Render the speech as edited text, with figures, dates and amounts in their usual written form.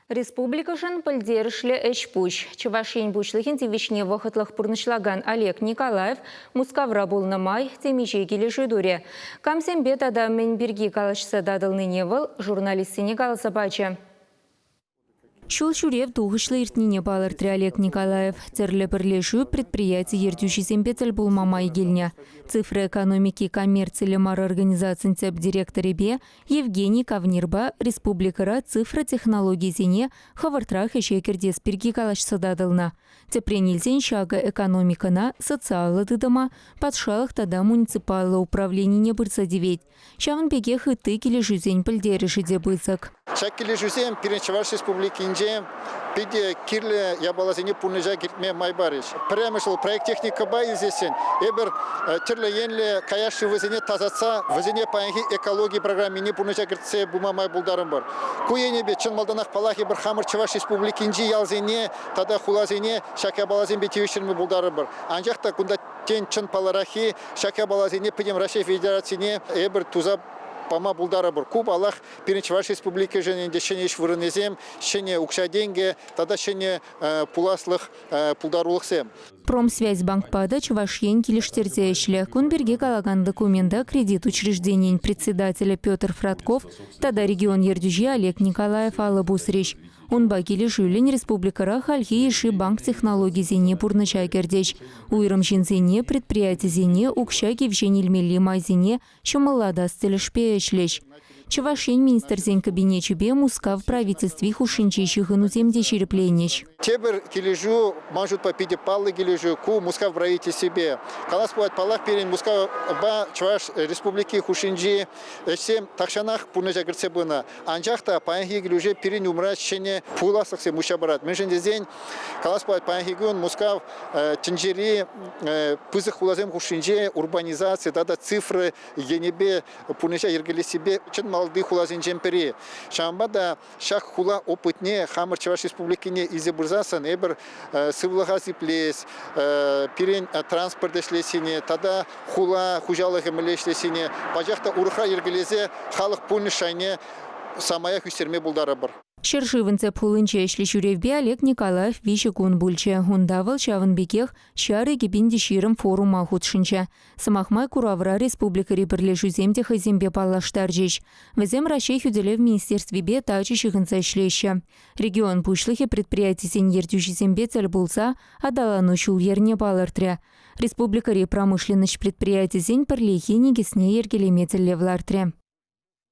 Республикӑшӑн пӗлтерӗшлӗ ӗҫ-пуҫ. Чӑваш Ен Пуҫлӑхӗн тивӗҫне вӑхӑтлӑх пурнӑҫлакан Олег Николаев Мускавра пулнӑ май темиҫе килӗшӳ турӗ. Камсемпе тата мӗн пирки калаҫса татӑлнине вӑл журналистсене каласа пачӗ. Ҫул ҫӳрев тухӑҫлӑ иртнине палӑртрӗ Олег Николаев. Тӗрлӗ пӗрлешӳ предприяти ертӳҫисемпе тӗл пулма май килнӗ. Цифра экономики коммерциллӗ мар организацин тӗп директорӗпе Евгений Кавнирпа республикӑра цифра технологийӗсене хӑвӑртрах ӗҫе кӗртес пирки калаҫса татӑлнӑ. Тӗпрен илсен ҫакӑ экономикӑна, социаллӑ тытӑма, патшалӑх тата муниципаллӑ управленине пырса тивет. Ҫавӑн пекех ытти килӗшӳсен пӗлтерӗшӗ те пысӑк. Ҫак килӗшӳсем пирӗн Чӑваш Республикинче питӗ кирлӗ япаласене пурнӑҫа кӗртме май парӗҫ. Пӗрремӗш вӑл проект техникӑпа илсессӗн эпир тӗрлӗ енлӗ каяш шывӗсене тасатса вӗсене паянхи экологи программине пурнӑҫа кӗртсе пыма май пултарӑмӑр. Ку енӗпе чӑн малтанах паллах эпир хамӑр Чӑваш Республикинчи ялсене тата хуласене ҫак япаласемпе тивӗҫтерме пултарӑпӑр. Анчах та кунта тен чӑн паллӑраххи ҫак япаласене пӗтӗм Раҫҫей Федерацине эпир туса пама пултарӑпӑр. Ку, паллах, пирӗн Чӑваш Республикишӗн ӗнтӗ ҫӗнӗ ӗҫ вырӑнӗсем, ҫӗнӗ укҫа-тенкӗ тата ҫӗнӗ пуласлӑх пултарулӑхсем. Промсвязьбанкпа та Чӑваш Ен килӗштерсе ӗҫлӗ. Кун пирки калакан документа кредит учрежденийӗн председателӗ Петр Фратков тата регион ертӳҫи Олег Николаев алӑ пусрӗҫ. Унпа килӗшӳллӗн республикӑра хальхи йышши банк технологийӗсене пурнӑҫа кӗртӗҫ. Уйрӑм ҫынсене, предприятисене укҫа кивҫен илмелли майсене ҫӑмӑллатас тӗлӗшпе ӗҫлӗҫ. Чӑваш Ен Министрсен Кабинечӗпе Мускав правительстви хушшинчи ҫыхӑнусем те ҫирӗпленӗҫ. Тепӗр килӗшӳ, ман шутпа, питӗ паллӑ килӗшӳ, ку Мускав правительствипе. Калас пулать, паллах, пирӗн Мускавпа Чӑваш Республики хушшинчи ӗҫсем тахҫанах пурнӑҫа кӗртсе пынӑ. Анчах та паянхи килӗшӳ пирӗн умра ҫӗнӗ пуласлӑхсем уҫса парать. Мӗншӗн тесен, калас пулать, паянхи кун Мускав тӗнчери пысӑк хуласем хушшинче урбанизаци тата цифра енӗпе пурнӑҫа йӗркелессипе чӑн малти хуласенчен пӗри. Ҫавӑнпа та ҫак хула опытне хамӑр Чӑваш Республикине илсе пырсассӑн эпир сывлӑха сиплес, пирӗн транспорт ӗҫлессине тата хула хуҫалӑхӗ мӗнле ӗҫлессине пачах та урӑхра йӗркелесе халӑх пурнӑҫ шайне самаях ӳстерме пултарӑпӑр. Ҫӗршывӑн тӗп хулинче ӗҫлӗ ҫӳревпе Олег Николаев виҫӗ кун пулчӗ. Унта вӑл ҫавӑн пекех Ҫар 2020 форума хутшӑнчӗ. Сӑмах май, куравра республикӑри пӗрлешӳсем те хӑйсемпе паллаштарчӗҫ. Вӗсем Раҫҫей хӳтӗлев министерствипе тачӑ ҫыхӑнса ӗҫлеҫҫӗ. Регион пуҫлӑхӗ предприятисен ертӳҫисемпе тӗл пулса аталану ҫул-йӗрне палӑртрӗ. Республикӑри промышленноҫ предприятисен пӗрлехи никӗсне йӗркелеме тӗллев лартрӗ.